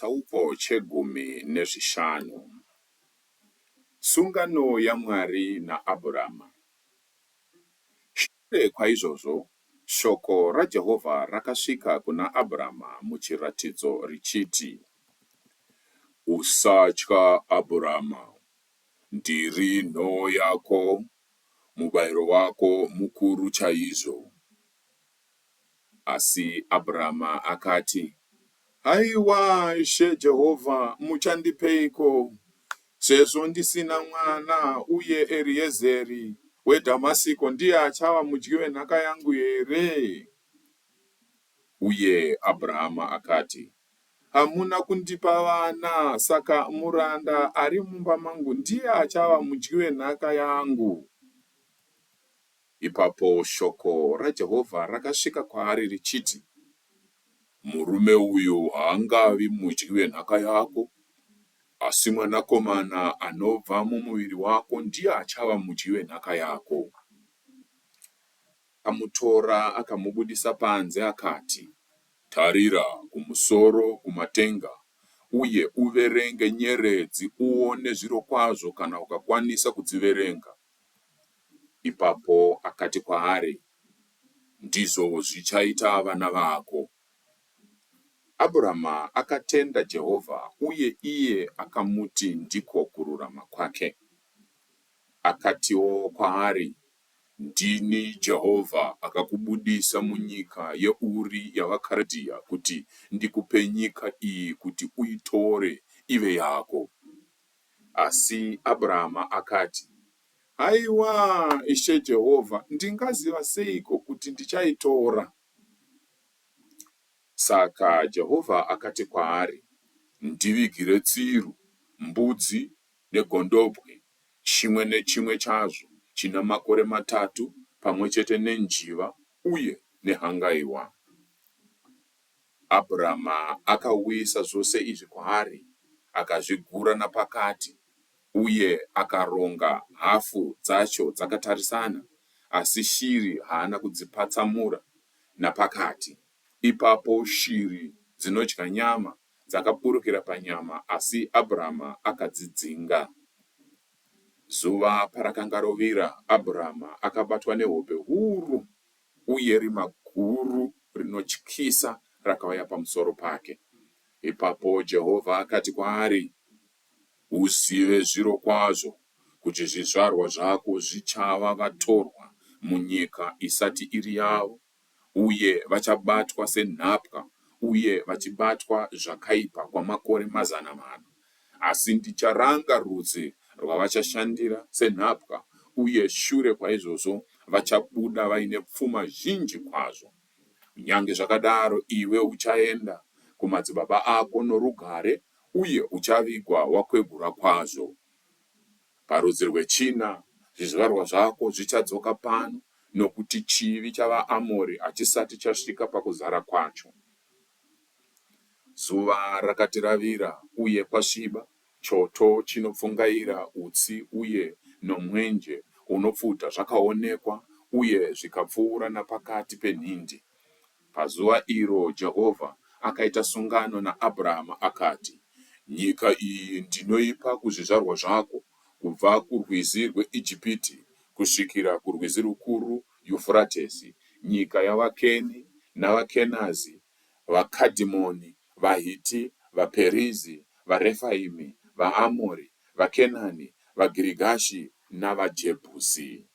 Chitsauko chegumi nezvishanu. Sungano yaMwari naAbhurama. Shure kwaizvozvo, shoko raJehovha rakasvika kuna Abhurama muchiratidzo richiti, Usatya, Abhurama, ndiri nhoo yako, mubayiro wako mukuru chaizvo. Asi Abhurama akati, Haiwa, Ishe Jehovha, muchandipeiko, sezvo ndisina mwana, uye Eriezeri weDhamasiko ndiye achava mudyi wenhaka yangu here? Uye Abhurahama akati, Hamuna kundipa vana, saka muranda ari mumba mangu ndiye achava mudyi wenhaka yangu. Ipapo shoko raJehovha rakasvika kwaari richiti, Murume uyu haangavi mudyi wenhaka yako, asi mwanakomana anobva mumuviri wako ndiye achava mudyi wenhaka yako. Akamutora akamubudisa panze akati, Tarira kumusoro kumatenga uye uverenge nyeredzi uone zvirokwazvo kana ukakwanisa kudziverenga. Ipapo akati kwaari, Ndizvo zvichaita vana vako. Abhurama akatenda Jehovha, uye iye akamuti ndiko kururama kwake. Akatiwo kwaari, Ndini Jehovha akakubudisa munyika yeUri yavaKaradhiya kuti ndikupe nyika iyi kuti uitore ive yako. Asi Abhurama akati, Haiwa, Ishe Jehovha, ndingaziva seiko kuti ndichaitora? Saka Jehovha akati kwaari, Ndivigire tsiru, mbudzi negondobwe, chimwe nechimwe chazvo china makore matatu, pamwe chete nenjiva uye nehangaiwa. Abhurama akauyisa zvose izvi kwaari, akazvigura napakati, uye akaronga hafu dzacho dzakatarisana, asi shiri haana kudzipatsamura napakati. Ipapo shiri dzinodya nyama dzakaburukira panyama, asi Abhurama akadzidzinga. Zuva parakanga rovira, Abhurama akabatwa nehope huru. uye rima guru rinotyisa rakauya pamusoro pake. Ipapo Jehovha akati kwaari, Uzive zvirokwazvo kuti zvizvarwa zvako zvichava vatorwa munyika isati iri yavo, uye vachabatwa senhapwa uye vachibatwa zvakaipa kwamakore 400. Asi ndicharanga rudzi rwavachashandira senhapwa, uye shure kwaizvozvo vachabuda vaine pfuma zhinji kwazvo. Kunyange zvakadaro, iwe uchaenda kumadzibaba ako norugare, uye uchavigwa wakwegura kwazvo. Parudzi rwechina, zvizvarwa zvako zvichadzoka pano, nokuti chivi chavaAmori hachisati chasvika pakuzara kwacho. Zuva rakati ravira uye kwasviba, choto chinopfungaira utsi uye nomwenje unopfuta zvakaonekwa uye zvikapfuura napakati penhindi. Pazuva iro Jehovha akaita sungano naAbhurahama akati, Nyika iyi ndinoipa kuzvizvarwa zvako, kubva kurwizi rweIjipiti kusvikira kurwizi rukuru Yufuratesi, nyika yavaKeni navaKenazi, vaKadhimoni, vaHiti, vaPerizi, vaRefaimi, vaAmori, vaKenani, vaGirigashi navaJebhusi.